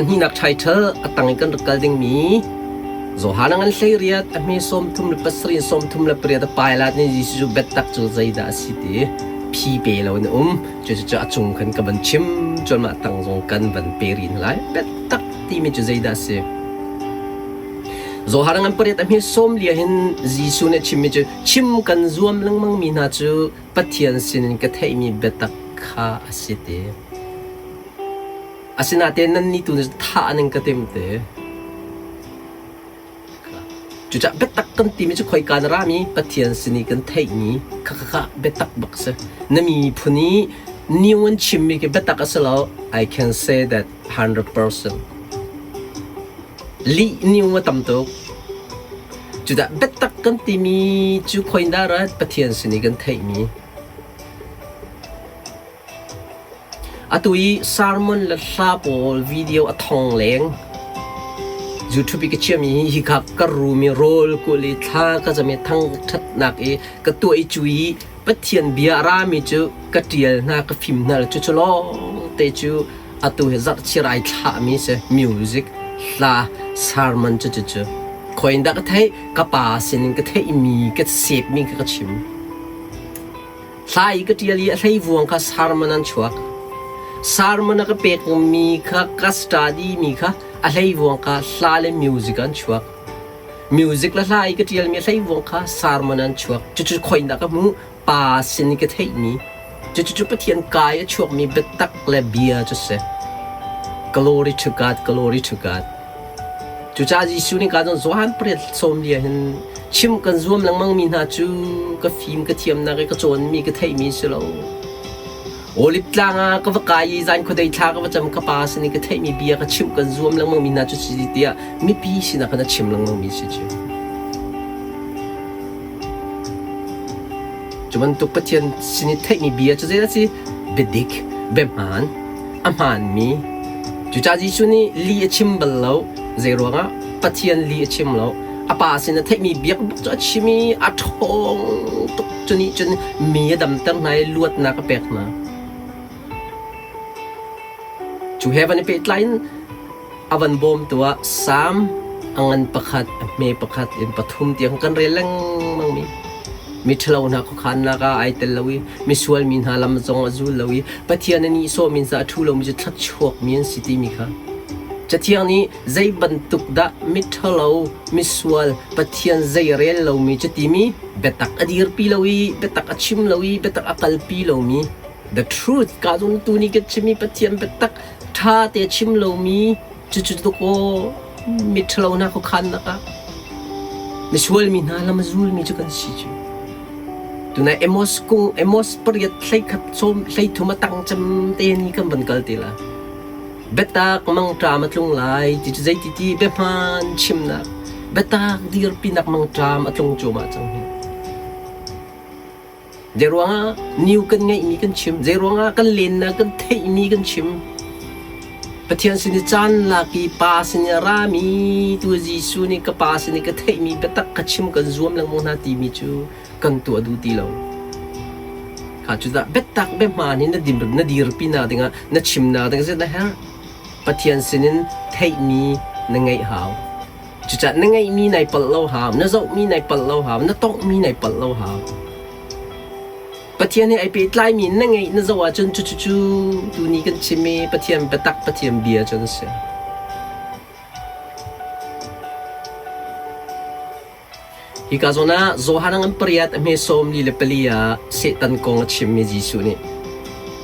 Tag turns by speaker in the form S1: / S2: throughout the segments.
S1: Hnihnak title a tang i kan rak kal dingmi Johan ngan hleiriat a hme 37 in 38 a Pilate nih Jesuh cu biatak cu zeidah a si ti phi pe lo in a um. Cucu a cung khan ka van chim cun mah tang zong kan van pe rih hna lai. Biatak timi cu zeidah a si? Johan ngan pariat a hme sawm lia hin Jesuh nih a chimmi cu chim kan zuam lengmang mi hna cu Pathian sinin ka theihmi biatak kha a si ti. Asinain nannih tu nih thah nan ka tim te. Cucaah biatak kan timi cu khoika na rami Pathian sin i kan theihmi kha kha kha biatak bak si. Na miphun i new an chimmi khi biatak a si lo. I can say that 100%. Lih new a tam tuk. Cucaah biatak kan timi cu khoindah rat Pathian sin i kan theihmi. Atu i sermon le hla pawl video a thong leng. YouTube i ka chiahmi hi hika ka rum i rawl kulh i thla ka cam i thangṭhatnak i ka tuah i cu i Pathian bia a rami cu ka ṭial hna ka fim hna cucu lawngte cu atu hi zarhchir ai thlahmi si music hla sermon cu cucu khoi in dah ka theih ka pa sinin ka theihmi ka sepmi kha ka chim. Hla i ka ṭial i a hleivuang kha sermon an chuak. Sermon a ka pekmi kha ka study mi kha a hleivuang kha hla le music an chuak. Music le hla i ka ṭialmi a hleivuang kha sermon an chuak. Cucu khoinak ka hmu pa sin i ka theihmi. Cucu Pathian kai a chuakmi biatak le bia cu si. Glory to God, glory to God. Cucaah Jesuh nih ka Johan pariat sawm lia hin chim kan zuam lengmang mi hna cu ka fim ka thiamnak i ka cawnmi ka theihmi si lo. Olive tlang ah ka va kai i zan khuadei thla ka va cam ka pa sin i ka theihmi bia ka chimh kan zuam lengmang mi hna cu si tiah mipi sinah khan a chim lengmang mi si cu. Cu bantuk Pathian sin i theihmi bia cu zeidah a si? Biadik, biahmaan, a hmaanmi. Cucaah Jesuh nih lih a chim bal lo. Zeiruangah? Pathian lih a chim lo. A pa sin a theihmi biak bak cu a chim i a ṭhawng tuk. Cu nih cun mi a damter hna i luatnak a pek hna. Cu he van i pehtlai in A van bawmtu ah Salm a ngan pakhat, a hme pakhat in pathum tiang kan rel lengmang mi. Miṭhalo hna khuakhannak ah ai tel lo i misual mi hna lam zong a zul lo i Pathian a nihsawh mi a ṭhu lomi cu thluachuak mi an si timi kha. Cathiang nih zei bantuk dah miṭhalo, misual, Pathian zei rel lomi cu timi biatak a dirpi lo i biatak a chim lo i biatak a kalpi lomi the truth ka zong tu nih kan chimmi Pathian biatak ṭha te chim lomi cucu tuk aw miṭhalo hna khuakhannak ah misual mi hna lam a zulmi cu kan si cu. Tunai Amos kung Amos pariat hleikhat sawm hleithum a tang cem te ni kan van kal te la. Biatak mangṭam a tlung lai ti cu zeiti ti biahmaan chimnak biatak dirpinak mangṭam a tlung cuahmah cang hi. Zeiruangah new kan ngeihmi kan chim, zeiruangah kan lennak kan theihmi kan chim. Pathian sin i caan lak i Pa sin i a rami tu Jesuh nih ka Pa sin i ka theihmi biatak ka chim kan zuam lengmang hna timi cu kan tuah duh ti lo. Kha cu dah biatak biahmaan in na dir na dirpi nak dingah na chimnak ding na herh. Pathian sinin theihmi na ngeih hau. Cucaah na ngeihmi nai palh lo hau, na zohmi nai palh lo hau, na tonghmi nai palh lo hau. Pathian he ai pehtlaimi na ngeih na zoh ahcun cucucu tuni kan chim i Pathian biatak Pathian bia cu an si. Hika zawn ah Johan ngan pariat a hme sawm li le pali ah Satan kong a chimmi Jesuh nih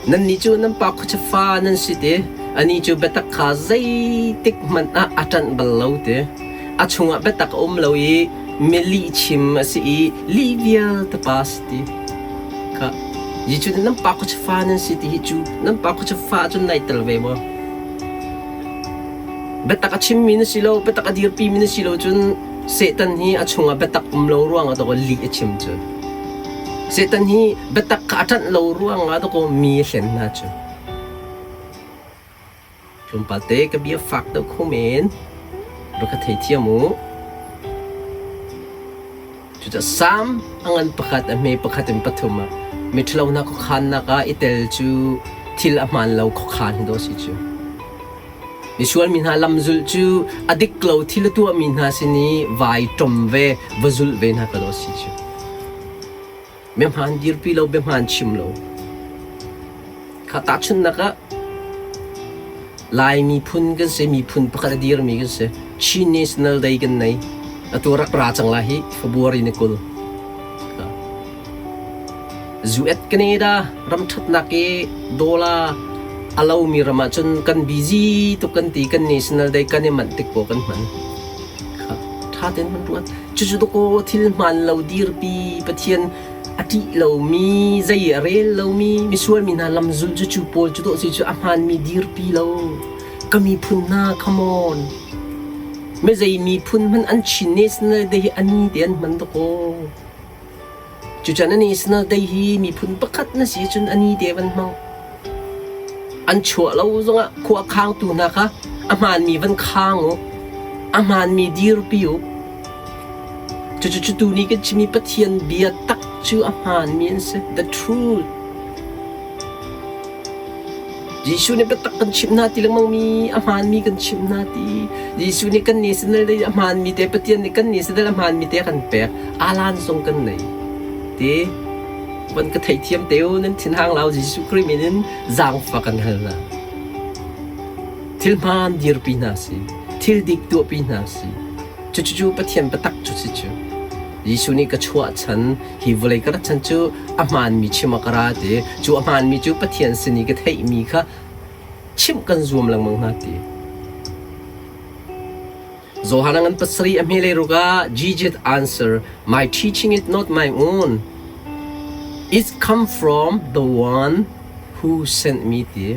S1: Nannih cu nan pa khuacha fa nan si ti anih cu biatak kha zeitik hmanh ah a ṭanh bal lo ti a chungah biatak a um lo i mi lihchim a si i lih vialte pa a si ti kha Jesuh nih nan pa khuacha fa nan si ti hi cu nan pa khuacha fa cun nai tel ve maw? Biatak a chimmi na si lo biatak a dirpimi na si lo cun Satan hi a chungah biatak um lo ruangah dawkaw lih a chim cu. Satan hi biatak kha a ṭanh lo ruangah dawkaw mi a hlen hna cu. Tlawmpal te ka bia fak deuh kho men. Rak ka theithiam u. Cucaah Salm a ngan pakhat a hme pakhat in pathum ah miṭhalo hna khuakhannak ah i tel cu thil a hmaan lo khuakhan hi dawh a si cu. Misual mi hna lamzulh cu a dik lo thil a tuahmi hna sin i vai ṭom ve, va zulh ve hna ka dawt si cu. Biahmaan dirpi lo, biahmaan chim lo. Kha tahchunhnak ah Lai miphun kan si, miphun pakhat a dirmi kan si. Chin National Day kan nei. Atu rak ra cang lai hi February ni 20. US Canada ram ṭhatnak i dollar a lomi ram ahcun kan busy tuk kan ti kan national day kan i manh tik paoh kan hman. Kha ṭha tein kan ruat. Cucu dakaw thil hmaan lo dirpi Pathian a ṭih lomi zei a rel lomi misual mi hna lamzul cu cu pawl cu dawh si cu a hmaanmi dirpi lo. Ka miphun hna come on. Mizei miphun hmanh an Chin national day hi ani te an hman dakaw. Cucan a national day hi miphun pakhat na si cun a ni te van hmang. An chuah lo zongah khua khangtu hna kha a hmaanmi van khang u. A hmaanmi dirpi u. Cucu cu tu ni kan chimmi Pathian bia tak cu a hmaanmi an si. The truth. Jesuh nih biatak kan chimh hna ti lengmangmi a hmaanmi kan chimh hna ti. Jesuh nih kan national day a hmaanmi te Pathian nih kan national a hmaanmi te a kan pek. Alan zong kan nei. Ti van ka theithiam te u nan thinhang lau Jesuh Khrih min in zaangfah kan hal hna. Thil hmaan dirpi hna si. Thil dik tuahpi hna si. Cucu Pathian biatak cu si cu. Jesuh nih ka chuah chan hi vawlei ka rat chan cu a hmaanmi chim ah ka ra ti. Cu a hmaanmi cu Pathian sin i ka theihmi kha chimh kan zuam lengmang hna ti. Johan a ngan pasarih a hme ruk ah Jesus answer, My teaching is not my own. It come from the one who sent me ti.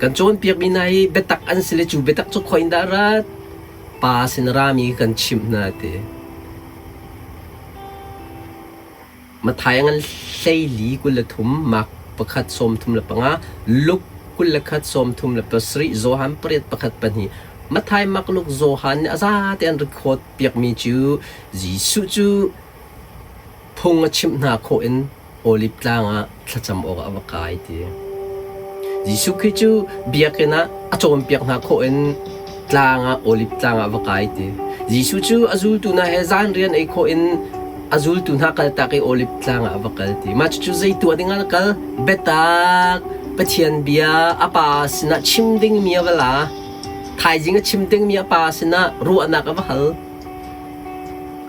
S1: Kan cawnpiakmi hna hi biatak an si le cu biatak cu khoi in dah rat? Pa sin rami kan chimh hna ti. Matthai ngan 14 23, Mark 1 35, Luke 21 37, Johan 8 1 2. Matthai, Mark, Luke, Johan nih a zate an record piakmi cu Jesuh cu phung a chimh hna khawh in Oliv tlang ah thlacam awkah a va kai ti. Jesuh Khrih cu biakinn ah a cawnpiak hna khawh in tlang ah Oliv tlang ah a va kai ti. Jesuh cu a zultu hna he zan rian ei khawh in a zultu hna kaltak i Oliv tlang ah a va kal ti. Mah cucu zei tuah ding ah a kal? Biatak Pathian bia a Pa sinah chim dingmi a va la. Thaizing a chim dingmi a Pa sinah ruahnak a va hal.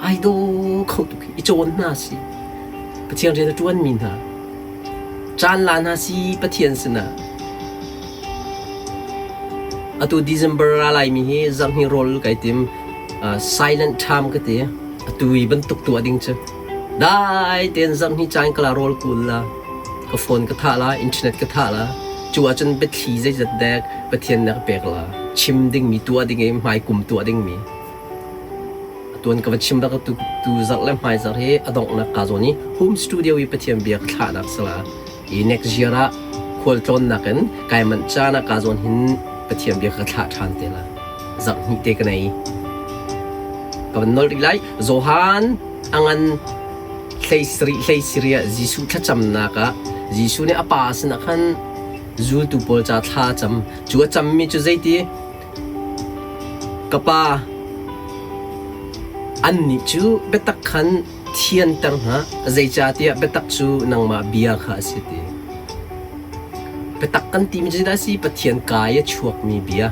S1: Ai daw kho tuk hi i cawn hna si. Pathian rian a ṭuanmi hna caan la hna si Pathian sinah. Atu December ra laimi hi zarhni rawl kai tim silent time ka ti. Atu i bantuk tuah ding cu. Dai tein zarhni caan ka la rawl kul la. Ka phone ka thah la, internet ka thah la. Cu ahcun biathli zeizat dek Pathian nih a ka pek la. Chim dingmi tuah ding i hmaikum tuah dingmi. Atuan ka va chim bak tu tu zarh le hmai zarh hi a donghnak ka zawn i home studio i Pathian bia ka thlahnak sala i next year ah khualtlawnnak in kai manh caan ah ka zawn hin Pathian bia ka thlah ṭhan te la zarh hnih te ka nei ka van nol rih lai Johan a ngan hlei sarih hlei siria Jesuh thlacamnak ah Jesuh nih a pa sinah khan zultu pawl ca thla a cam cu a cammi cu zeiti Ka pa, annih cu biatak khan thianter hna, zeicahtiah biatak cu nangmah bia kha a si ti. Biatak kan timi cu zeidah a si? Pathian kaa i a chuakmi bia.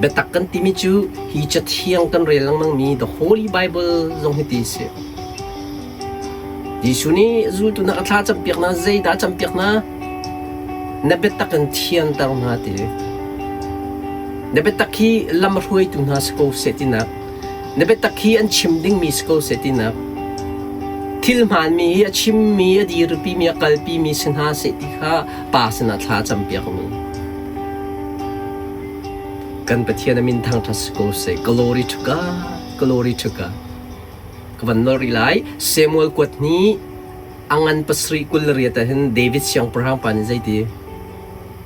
S1: Biatak kan timi cu hi Cathiang kan rel lengmangmi The Holy Bible zong hi ti a si. Jesuh nih zultu hna a thla campiak hna, zeidah a campiak hna? Na biatak in thianter hna ti. Na biatak hi lam hruaitu hna si ko seh tinak. Na biatak hi an chim dingmi si ko seh tinak. Thil hmaanmi hi a chimmi, a dirpimi, a kalpimi si hna seh ti kha Pa sinah thla a campiakmi. Kan Pathian a min thangṭhat si ko seh. Glory to God, glory to God. Ka van nolh rih lai. Samuel kuat hnih a ngan pasarih 28 ah hin David siangpahrang pa nih zeiti?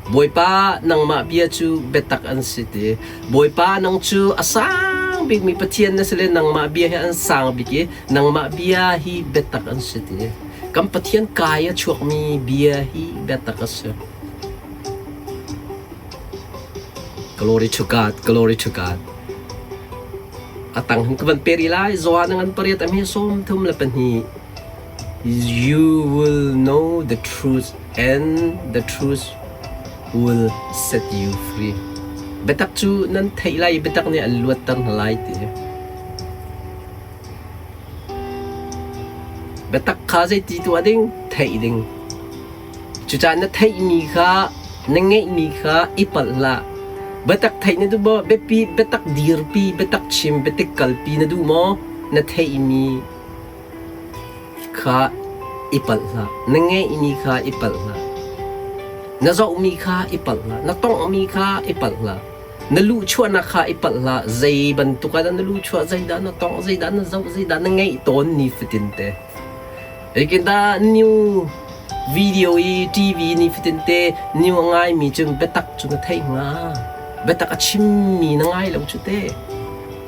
S1: Bawipa nangmah bia cu biatak an si ti. Bawipa nang cu a sang bikmi Pathian na si le nangmah bia hi an sang bik i nangmah bia hi biatak an si ti. Kan Pathian kai a chuakmi bia hi biatak a si. Glory to God, glory to God. A tang hin ka van pe rih lai. Johan ngan pariat a hme 32. You will know the truth and the truth will set you free. Biatak cu nan theih lai i biatak nih an luatter hna lai ti. Biatak kha zeiti tuah ding? Theih ding. Cucaah na theihmi kha na ngeihmi kha i palh hlah. Biatak theih na duh maw? Biapi, biatak dirpi, biatak chim, biatak kalpi na duh maw? Na theihmi kha i palh hlah. Na ngeihmi kha i palh hlah. Na zohmi kha i palh hlah. Na tonghmi kha i palh hlah. Na luhchuahnak kha i palh hlah. Zei bantuk ah dah na luhchuah, zeidah na tongh, zeidah na zoh, zeidah na ngeih tawn nifatin te. Zeitindah new video i TV nifatin te new a ngaimi cu biatak cu na theih hnga? Biatak a chimmi na ngai lo cu te.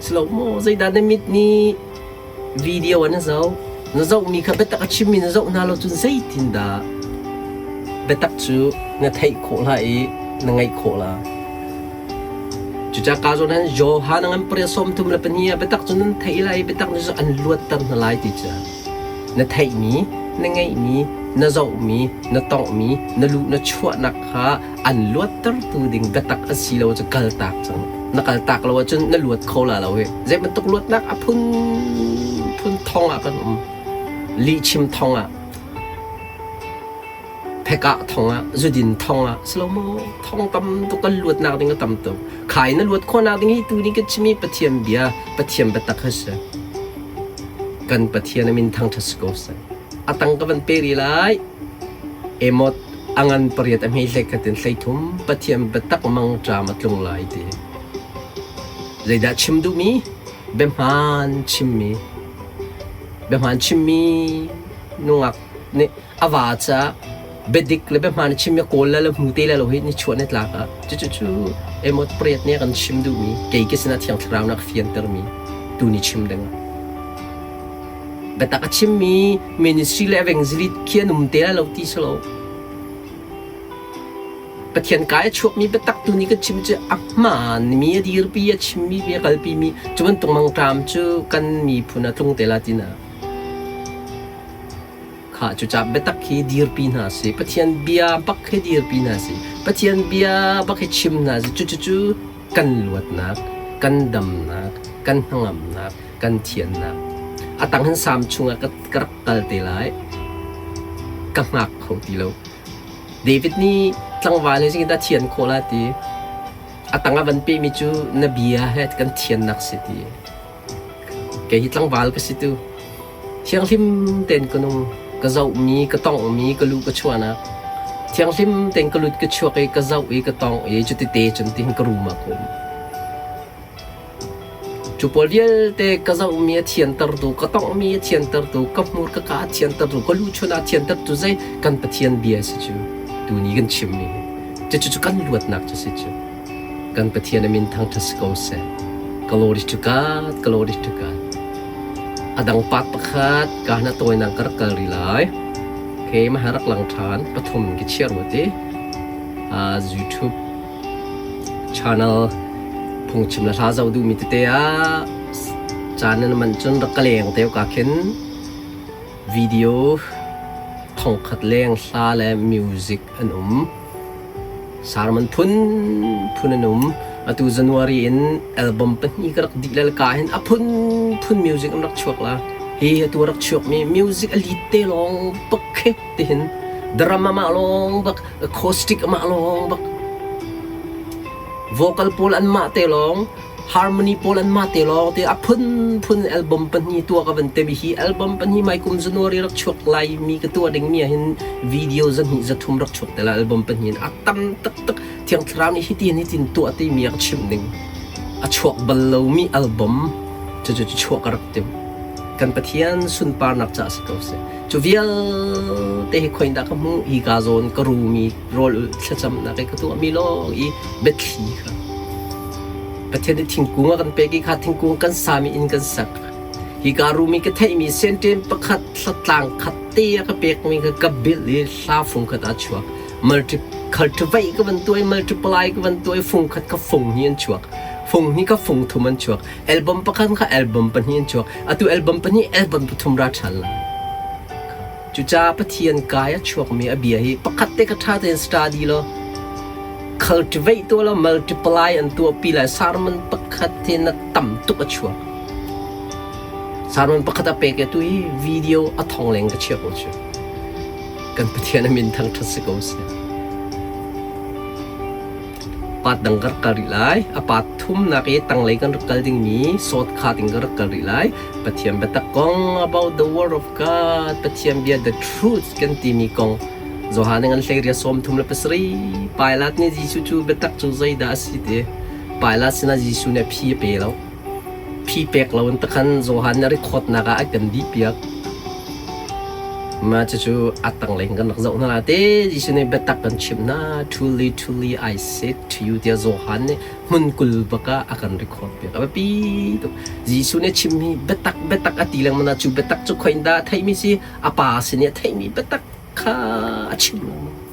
S1: Si lo maw? Zeidah na mit nih video ah na zoh? Na zohmi kha biatak a chimmi na zoh hna lo cun zeitindah biatak cu na theih khawh la i na ngaih khawh la? Cucaah ka zawn han Johan a ngan pariat 32 ah biatak cu nan theih lai i biatak nih cun an luatter hna lai ti cu. Na theihmi, na ngeihmi, na zohmi, na tonghmi, na luh na chuahnak kha an luattertu ding biatak an si lo cu kaltak cang. Na kaltak lo ahcun na luat kho la lo hi. Zei bantuk luatnak a phun phun thong ah kan um. Lihchim thong ah, phekah thong ah, zudin thong ah, si lo maw? Thong tam tuk kan luatnak ding a tam tuk. Khai na luat khawhnak ding hi tu ni kan chimi Pathian bia, Pathian biatak hi si. Kan Pathian a min thangṭhat si ko seh. A tang ka van pe rih lai. Emot a ngan pariat a hmei hlei khat in 13 Pathian biatak mangṭam a tlung lai ti. Zeidah chim duhmi? Biahmaan chimmi. Biahmaan chimmi nungak nih a va caah biadik le biahmaan a chimmi kawl le hmu te le lo hi ni chuah ni tlak ah cucu cu emot pariat nih a kan chim duhmi kei ka sinah thiang thlarau nak fiantermi tu ni chim ding ah biatak a chimmi ministry le evangelist khi an um te lai lo ti si lo Pathian kai a chuakmi biatak tu nih kan chim cu a hmaanmi a dirpi a chimmi bia kalpi mi cu bantuk mangṭam cu kan miphun a tlung te la tina Khah cucaah biatak hi dirpi hna sih. Pathian bia bak hi dirpi hna sih. Pathian bia bak hi chim hna sih. Cucucu kan luatnak, kan damnak, kan hnangamnak, kan thiannak. A tang hin Salm chungah ka, ka rak kal te lai. Ka hngak kho ti lo. David nih tlangval he zeitindah thian khawh la ti. A tang ah van pehmi cu na bia he kan thiannak si ti. Kei hi tlangval ka si tu. Thianghlim tein ka nung. Ka zohmi, ka tonghmi, ka luh ka chuahnak. Thianghlim tein ka lut ka chuak i ka zoh i ka tongh i cutite cun tihin ka room ah ka um. Cu pawl vialte ka zohmi a thiantertu, ka tonghmi a thiantertu, ka hmur ka ka a thiantertu, ka luchun a thiantertu zei kan Pathian bia si cu tuni kan chimmi hi. Cucu kan luatnak cu si cu. Kan Pathian a min thangṭhat si ko seh. Glory to God, glory to God. A dang part pakhat ka hna tawinak ka rak kal rih lai. Okay, mah rak lang ṭhan. Pathum ki chiar mu ti. Uh, YouTube channel phungchim le hla zoh duhmi tete ah caan nan man cun rak ka leng te ka khin video thongkhat leng hla le music an um. Sermon phunphun an um. Atu January in album pahnih ka rak dih le ka hin a phunphun music an rak chuak la. Hi atu rak chuakmi music a lead te lawng bak khi tihin drum amah lawng bak acoustic amah lawng bak vocal pawl anmah te lawng harmony pawl anmah te lawng te a phunphun album pahnih tuah ka van temi hi album pahnih mai kum January rak chuak lai mi ka tuah ding mi ah hin video zahnih zathum rak chuak te la album pahnih in a tam taktak thiang thlarau nih hitin hitin tuah ti mi a ka chimh ning a chuak bal lomi album cu cu chuak ka rak tim kan Pathian sunparnak ca si ko seh cu vialte hi khoin dah ka hmuh hi ka zawn ka rumi rawl thlacamnak i ka tuahmi lawng i biathli kha Pathian nih thingkung a kan pek i kha thingkung kan sami inn kan sak. Hi ka rum i ka theihmi senten pakhat hlatlang khat te a ka pekmi kha ka bilh i hla fung khat aa chuak. Multi. Cultivate ka van tuah i multiply ka van tuah i fung khat kha fung hnih an chuak. Fung hnih kha fung thum an chuak. Album pakhat kha album pahnih an chuak. Atu album pahnih album pathum ra ṭhan lai. Cucaah Pathian kai a chuakmi a bia hi pakhat te kha ṭha tein study law cultivate tuah law multiply an tuahpi lai. Sermon pakhat hi na tam tuk a chuak. Sermon pakhat a pek i atu hi video a thong leng ka chia ko cu. Kan Pathian a min thangṭhat si ko seh. Pat dang ka rak kal rih lai. A pat thumnak i tanglei kan rak kal dingmi sawtkhat in ka rak kal rih lai. Pathian biatak kong about the word of God, Pathian bia the truth kan timi kong Johan ngan hlei ria 37 Pilate nih Jesuh cu biatak cu zeidah a si ti Pilate sinah Jesuh nih a phi a pe lo. Phi pek lo in takhan Johan nih a rikhawtnak ah a kan dih piak. Mah cucu a tanglei in kan rak zoh hna lai te Jesuh nih biatak kan chimh hna truly truly I said to you tiah Johan nih hmun 20 bak ah a kan record piak. A biapi tuk. Jesuh nih a chimmi biatak biatak a ti lengmang na cu biatak cu khoi in dah a theihmi si a pa sin i a theihmi biatak kha a chim lengmang.